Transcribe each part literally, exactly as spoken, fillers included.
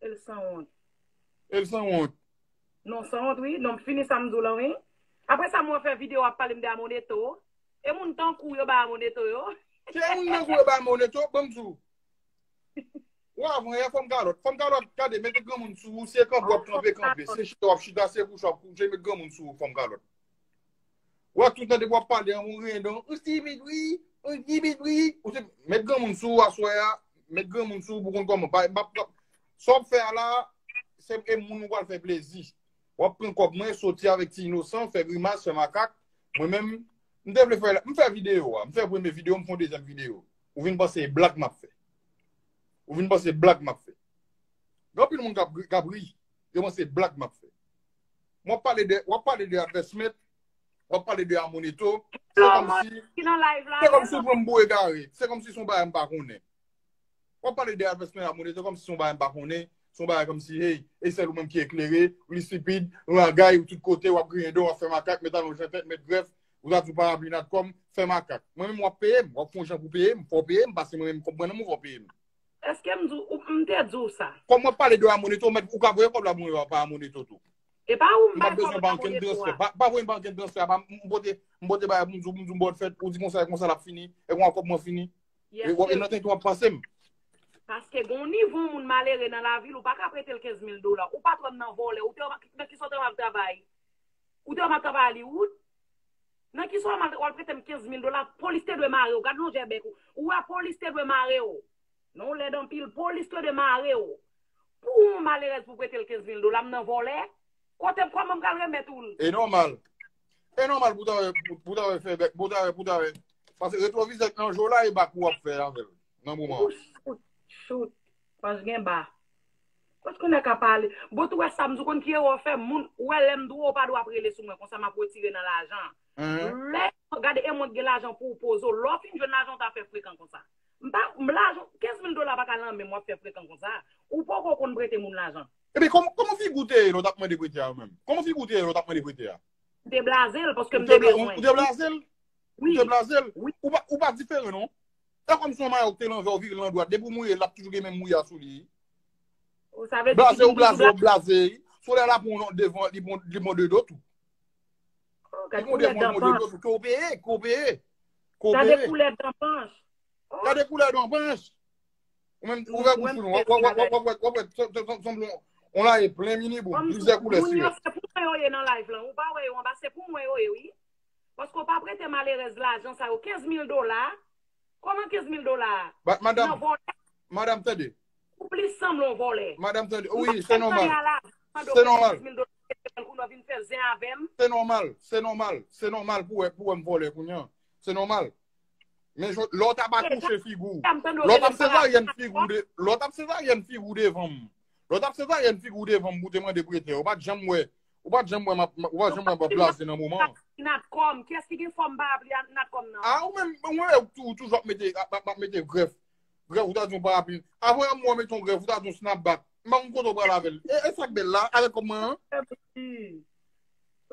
L sanwont. E l sanwont. Non, sanwont, wi. Non, m fini sa m di w lan, wi. Apre sa, m wè w fè videyo ap pale m de Amoneto. E moun tankou w yo bay Amoneto yo. Ki moun tankou w yo bay Amoneto? Ban m di w. Ou avan yè, fanm kalòt. Fanm kalòt, gade, mete granmoun sou ou, se kanpe w ap kanpe, kanpe. Se chita w ap chita, se kouche w ap kouche, met granmoun sou ou, fanm kalòt. Ou wè tout tan depi w ap pale an, ou griyen dan, ou stipid wi, ou stipid wi. Ou se, met granmoun sou ou aswè a, met granmoun sou ou pou konn kòman. Pa, pa, pa, sa w ap fè a la, se e moun ou pral fè plezi. W ap pran kòb mwen, soti avèk ti inosan, fè grimas, fè makak. Mwen menm, m te vle fè, m fè videyo a, m fè premye videyo, m fè yon dezyèm videyo. Ou vin panse e blag m ap fè. Ou vin panse blag m ap fè. Gen anpil moun k ap, k ap ri. Yo panse blag m ap fè. W ap pale de, w ap pale de Advestment, w ap pale de Amoneto. Se kòmsi, se kòmsi w pran m pou egare. Se kòmsi se yon bagay m pa konnen. W ap pale de Advestment, Amoneto, kòmsi se yon bagay m pa konnen. Se yon bagay kòmsi, hey, e sèl ou menm ki eklere, ou li stipid, ou lagay, ou tout kote, w ap griyen do, w ap fè makak, met alonj nan tèt, met grèf, ou ta di w parapli Natcom, fè makak. Mwen menm, w ap peye m, w ap fè yon jan pou peye m, fò w peye m, paske mwen menm, kòb mwen nan men w, fò w peye m. Èske m di w, m te di w sa? Kòm w ap pale de Amoneto, mèt, ou ka voye kòb la pou mwen pa Amoneto tou. E pa ou m bay kòb la Amoneto a. Pa, pa voye m pa ankenn transfè, pa, m pote, m pote bagay pou m di w, pou m di w bòn fèt, ou di konsa e konsa l ap fini, e konsa kòb mwen fini. E w ap, e nan tenten w ap pase m. Paske gen yon nivo moun malere nan lavil, ou pa ka prete l kenz mil dola. Ou patwòn nan vòlè, ou te nan ki sa w te ap travay? Ou te wè m ap travay Hollywood? Nan ki sa w al prete m kenz mil dola? Polis te dwe mare w. Gad longè bèk ou. Ou wè polis te dwe mare w. Non, w lèd anpil. Polis te dwe mare w. Pou yon malerèz pou prete l kenz mil dola, m nan vòlè. Kote m, kòman m pral remèt ou l? E nòmal. E nòmal pou ta wè, pou, pou ta wè fè bèk, pou ta wè, pou ta wè. Paske retwovizè k nan je w la, e bak ou w ap fè avè l nan moman an. Ou chout, chout. Panch gen ba. Kot kounye a ka pale. Bon, tou wè sa m di w konn ki erè w fè. Moun, ou wè lè m di w ou pa dwe ap rele sou mwen konsa m ap retire nan lajan. Lè, gade, e mwen k gen lajan pou w poze w. Lè w fin jwenn lajan w ta fè frekan konsa. M pa, m lajan, kenz mil dola pa ka nan men m w ap fè frekan konsa. Ou poko konn prete moun lajan. Epi kòman, kòman figi w te ye lè w t ap mande prete a menm? Kòman figi w te ye lè w t ap mande prete a? M te blaze l paske m te bezwen. Ou te blaze l? Ou te blaze l? Ou pa, ou pa diferan non. E kòm se yon mayo ki te lanvè, ou vire l nan dwat. Depi w mouye l, l ap toujou gen menm mouye a sou li. Blaze ou blaze, w ap blaze. Solèy la pran w devan, li pran, li pran de do tou. Li pran w devan, li pran de do tou. Ke w peye, ke w peye. Ke w peye. Gade koulè dan panch. Gade koulè dan panch. Ou menm, ouvè bouch ou non. W ap wè, w ap wè, w ap wè, w ap wè, sanble yon, yon laye plen mini boum, plizyè koulè sirèt. Moun yo se pou mwen yo ye nan live lan. Ou pa wè yo anba, se pou mwen yo ye, wi. Paske w pa prete malerèz lajan sa yo, kenz mil dola. Kòman kenz mil dola? Nan vòlè. Madanm, tande. Ou plis sanble yon vòlè. Madanm, tande. Wi, se nòmal. Se nòmal. Kenz mil dola, kounye a vin fè zen avè m. Se nòmal, se nòmal, se nòmal pou wè, pou wè m vòlè kounye a. Se nòmal. Men lè w t ap akouche figi w, lè w t ap sezaryèn figi w, lè w t ap sezaryèn figi w devan m, lè w t ap sezaryèn figi w devan m pou te mande prete, ou pa t janm wè, ou pa t janm wè m ap, ou pa t janm wè m ap blaze nan moman an. Natcom, kiyès ki gen fòm parapli a Natcom nan? A, ou menm, mwen wè ou tou, ou toujou ap mete, ap, ap, ap mete grèf. Grèf, ou ta di yon parapli. Avan yè m wè w mete yon grèf, ou ta di yon snapback. M pa konn kote w pral avè l. E, e sa k bèl la, avèk kòb mwen an?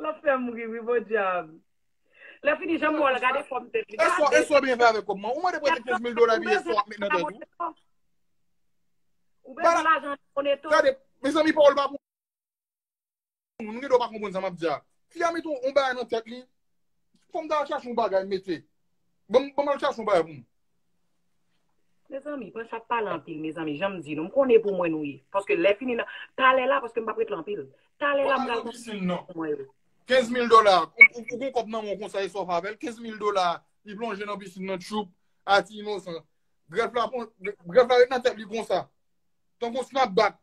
L ap fè m ri, wi, podyab. Lè fini, jan m wè l, gade fòm tèt li. E sa, e sa w byen fè avèk kòb mwen? Ou mande prete kenz mil dola epi e sa w ap met nan tèt ou? Ou bezwen lajan Amoneto? Gade, mezanmi, pawòl pa pou moun. Nou gen dwa pa konprann sa m ap di a. Fi a mete yon, yon bagay nan tèt li. Fò m ta al chache yon bagay mete. Ban m, ban m al chache yon bagay pou m. Mezanmi, Panch ap pale anpil, mezanmi. Jan m di nou, m konnen pou mwen nou ye. Paske lè fini nan, talè la, paske m p ap ret la anpil. Talè la, m pral konn pou mwen yo. Kenz mil dola. Ou, ou, ou gon kòb nan men w konsa, e sa w fè avè l? Kenz mil dola. Li plonje nan pisin nan, tchoup, a ti inosan. Grèf la, grèf la ret nan tèt li konsa. Tankou snapback.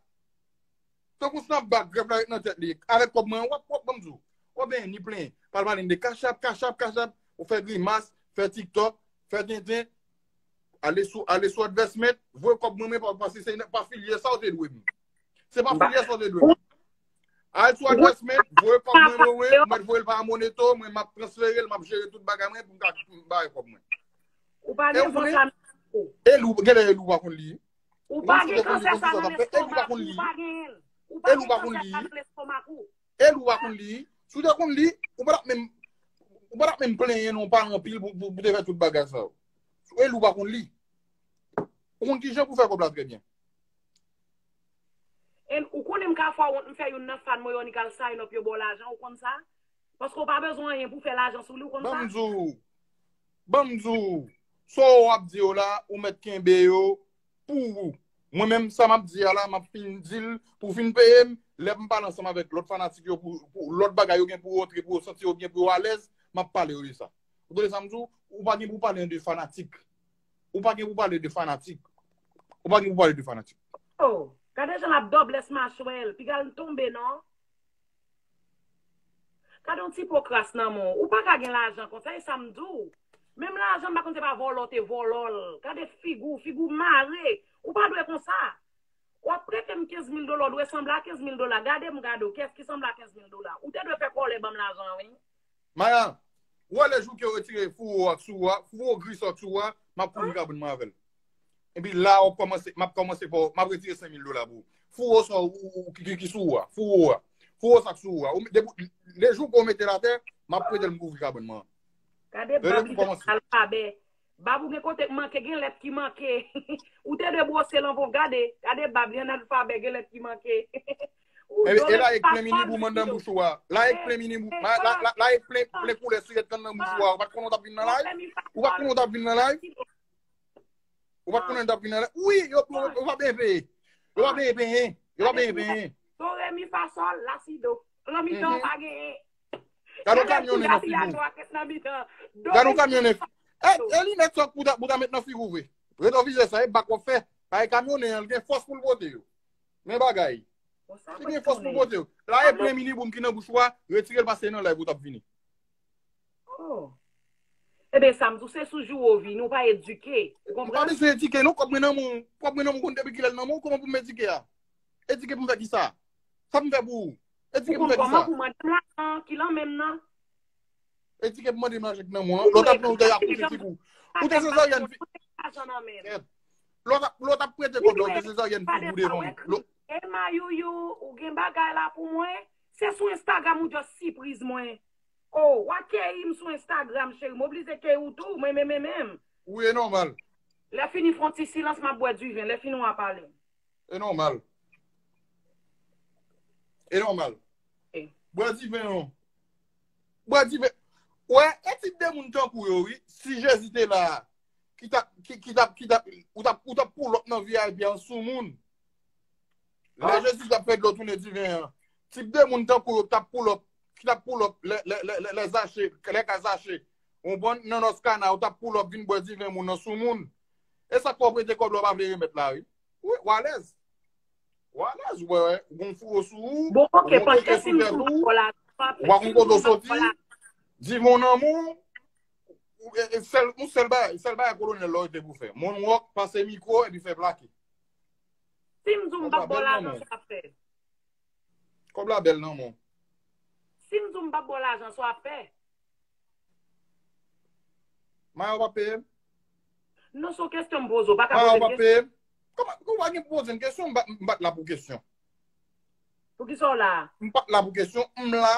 Tankou snapback, grèf la ret nan tèt li. Avèk kòb mwen, w ap, w ap ban m di w. W ap benyen ni plenyen. Pral pale m de Cash App, Cash App, Cash App. Ou fè grimas, fè TikTok, fè tenten. Ale sou, ale sou Advestment, voye kòb mwen, mwen pa, paske se pa filye sa w te dwe m. Se pa filye sa w te dwe m. Al sou Advestment, voye kòb mwen, mwen, mwen, mwen voye l pa Moneto, mwen m ap transfere l, m ap jere tout bagay mwen pou m ka bay kòb mwen. Ou pa gen vant la nan kò w. E li w, genlè e li w pa konn li. Ou pa gen kansè sa nan lestomak ou, ou pa gen l. Ou pa gen kansè sa nan lestomak ou. E li w pa konn li. Si w te konn li, ou pa t ap menm, ou pa t ap menm plenyen non, pale anpil pou, pou, pou te fè tout bagay sa yo. E li w pa konn li. Ou konn kijan pou fè kòb la trè byen. Ou konnen m ka fè w wont, m fè youn nan fan mwen yo, ni k al sign up, yo ba w lajan, ou konn sa? Paske w pa bezwen anyen pou w fè lajan sou li, ou konn sa? Ban m di w, ban m di w, sa w ap di yo la, ou mèt kenbe yo pou ou. Mwen menm, sa m ap di a la, m ap fin di l, pou w fin peye m, lè m pale ansanm avèk lòt fanatik yo, pou, pou lòt bagay yo gen pou yo antre, pou yo santi yo byen, pou yo alèz, m ap pale yo de sa. Ou tande sa m di w? Ou pa gen pou pale de fanatik. Ou pa gen pou pale de fanatik. Ou pa gen pou pale de fanatik. Oh, gade jan l ap dòblès machwè l. Piga l tonbe, non. Gade yon ti po kras nan men w. Ou pa ka gen lajan konsa, e sa m di w. Menm lajan, m pa konn se pa vòlò te vòlò l. Gade figi w, figi w mare. Ou pa dwe konsa. W ap prete m kenz mil dola, w dwe sanble a kenz mil dola. Gade m gade w, kiyès ki sanble a kenz mil dola? Ou te dwe fè kòlè ban m lajan an, wi. Maya, ou wè lè jou ke yo retire fouwo ak sou a, fouwo gri sa ak sou a, m ap kouvri kabann mwen avè l. Epi la, w ap kòmanse, m ap kòmanse fè w, m ap retire senk mil dola pou ou. Fouwo sa ou, ou, ou, ki, ki, ki sou a, fouwo a. Fouwo sa k sou a. Ou, depi, le jou ke w mete l atè, m ap prete l m kouvri kabann mwen. Gade bab li fè alfabè. Bab ou gen kote k manke, gen lèt ki manke. Ou te dwe bwose l anvan w gade. Gade bab li analfabè, gen lèt ki manke. Ou e, e la ek plen mini bou mandan bouch ou a. La ek plen mini bou. La, la, la, la ek plen, plen koulè sirèt kannan bouch ou a. Ou pa t konnen w t ap vin nan live? Ou pa t konnen w t ap vin nan live? Ou pa t konnen w t ap vin nan live? Wi, yo, yo, yo pa byen peye. Yo pa byen peye. Yo pa byen peye. Do, re, mi, fa, sòl, la, si, do. Nan mitan, pa genyen. Gade yon kamyonnen nan figi w. Gade yon kamyonnen. E, e linèt sa pou ta, pou ta met nan figi w vre. Retovizè sa, e bak w ap fè. Paske kamyonnen an, li gen fòs pou l pote yo. Men bagay. Li gen fòs pou l pote yo. La, e plen mini bou m ki nan bouch ou a, retire l pase nan live ou t ap vini. Oh. Ebyen, sa m di w, se sou jou ou vini, ou pa edike. Ou konprann? M pa bezwen edike, non, kòb mwen nan men w. Kòb mwen nan men w, ou konn depi kilè l nan men w, kòman pou m edike a? Edike pou m fè kisa? Sa pou m fè pou ou? Edike pou m fè kisa? Ou konn kòman pou mande m lajan ki lan men m nan? Edike pou mande m lajan ki nan men w. Lòt ap nan ou dèyè a koupe figi w. Ou te sezaryèn fi. Lòt ap, lòt ap prete kòb la, ou te sezaryèn figi w devan m. E Mayouyou, ou gen bagay la pou mwen? Se sou Instagram ou just sipriz mwen. Oh, w a keyi m sou Instagram, cheri. M oblije keyi w tou, mwen menm, menm, menm. Wi, e nòmal. Lè fini, fè yon ti silans, m ap bwè diven. Lè fini, w a pale. E nòmal. E nòmal. Bwè diven, non. Bwè diven. Wè, e tip de moun tankou yo, wi. Si Jezi te la, ki t ap, ki, ki t ap, ki t ap, ou t ap, ou t ap pull up nan V I P an sou moun. Lè Jezi t ap fè dlo tounen diven an, tip de moun tankou yo k t ap pull up, ki t ap pull up lè, lè, lè, lè, lè Zache, lè ka Zache. Ou konprann? Nan Nòs Kana, ou t ap pull up vin bwè diven moun nan sou moun. E sa k fè w prete kòb la, w pa vle remèt la, wi. Wi, w alèz. W alèz, w wè, w gon fouwo sou ou, bon, ok, w gon paske teke si sou m tèt ou, ou pa gon kote w soti, diven w nan men w, ou, e, e sèl, yon sèl bagay, sèl bagay kolonèl la w rete pou fè. Moonwalk, pase mikwo, epi fè plake. Si m di w m p ap ba w lajan, sa w ap fè? Kòb la bèl nan men w. Si m di w m p ap ba w lajan, sa w ap fè? Maya, w p ap peye m? Non, se yon kesyon m poze w, pa ka poze m kesyon. Maya, w p ap peye m? Kòman, ou pa gen pou poze m kesyon, m pa, m pa t la pou kesyon. Poukisa w la? M pa t la pou kesyon, m la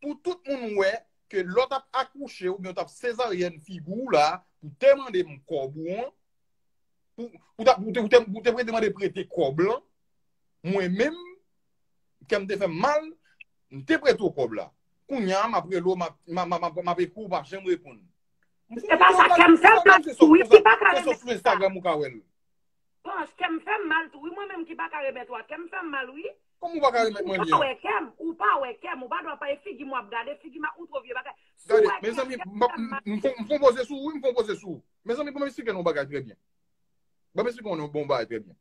pou tout moun wè ke lè w t ap akouche oubyen w t ap sezaryèn figi w la, pou te mande m kòb ou an, pou, pou ta, pou te, pou te, pou te prete, mande prete kòb lan, mwen menm, kè m te fè m mal, m te prete w kòb la. Kounye a, m ap rele w, m ap, m ap, m ap, m ap ekri w, w pa janm reponn. Se pa sa, kè m fè m mal tou, wi, ki pa ka remèt sa. Se sou Instagram ou ka wè l. Panch, kè m fè m mal tou, wi, mwen menm ki pa ka remèt w a, kè m fè m mal, wi. Kòman ou pa ka remèt mwen byen? Ou pa wè kè m, ou pa wè kè m, ou pa dwe pa e figi m w ap gade, figi m a ou twò vye bagay. Si w wè kè m, kè m fè m mal. Gade, mezanmi, m, m, m, m fè w poze sou, wi, m fè w poze sou. Mezanmi, ban m eksplike nou yon bagay trè byen. Ban m eksplike nou yon bon bagay trè byen.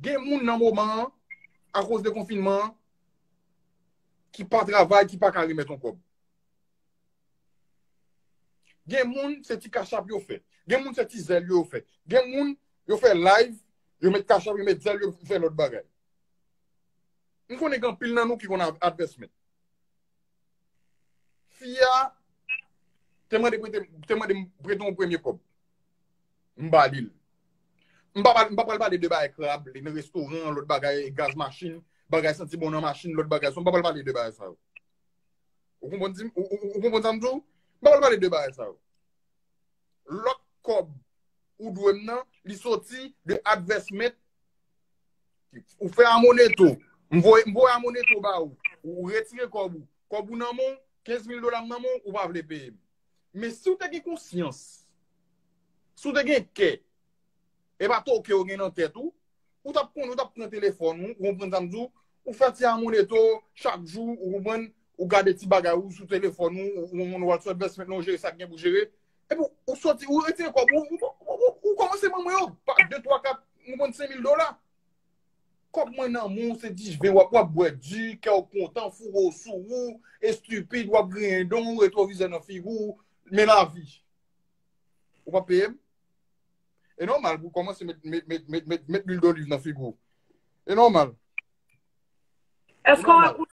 Gen moun nan moman an, akoz de konfinman an, ki pa travay, ki pa ka remèt yon kòb. Gen moun, se ti kachap yo fè. Gen moun, se ti zèl yo fè. Gen moun, yo fè live, yo met kachap, yo met zèl, yo fè lòt bagay. M konnen gen anpil nan nou ki konn advèsman. Fi a te mande prete, te mande m prete yon premye kòb. M ba li l. M pa pale, m pa pral pale de bagay krab, li nan restoran, lòt bagay, gaz machin, bagay santi bon nan machin, lòt bagay. So, m pa pral pale de bagay sa yo. Ou konprann di m, ou, ou, ou konprann sa m di w? M pa pral pale de bagay sa yo. Lòt kòb ou dwe m nan, li soti de advèsman Ou fè amoneto. M voye, m voye amoneto ba ou. Ou retire kòb ou. Kòb ou nan men w, kenz mil dola m nan men w, ou pa vle peye m. Men si w te gen konsyans, si w te gen kè, e pa toke w gen nan tèt ou, ou t ap konn, ou t ap pran telefòn ou, ou konprann sa m di w, ou fè ti amoneto chak jou, ou konprann, ou gade ti bagay ou sou telefòn ou, ou, ou moun WhatsApp, best friend ou jere sa k gen pou jere, epi ou soti, ou retire kòb ou, ou, ou, ou, ou kòmanse manman yo, pa de, twa, kat, ou konprann, senk mil dola. Kòb mwen nan men w, se diven, w ap, w ap bwè di, kè w kontan, foure w sou ou, estipid, w ap griyen don, retwovizè nan figi w, men lavi. Ou pa peye m? E nòmal pou w kòmanse met, met, met, met, met, met lwil doliv nan figi w. E nòmal. Èske w wè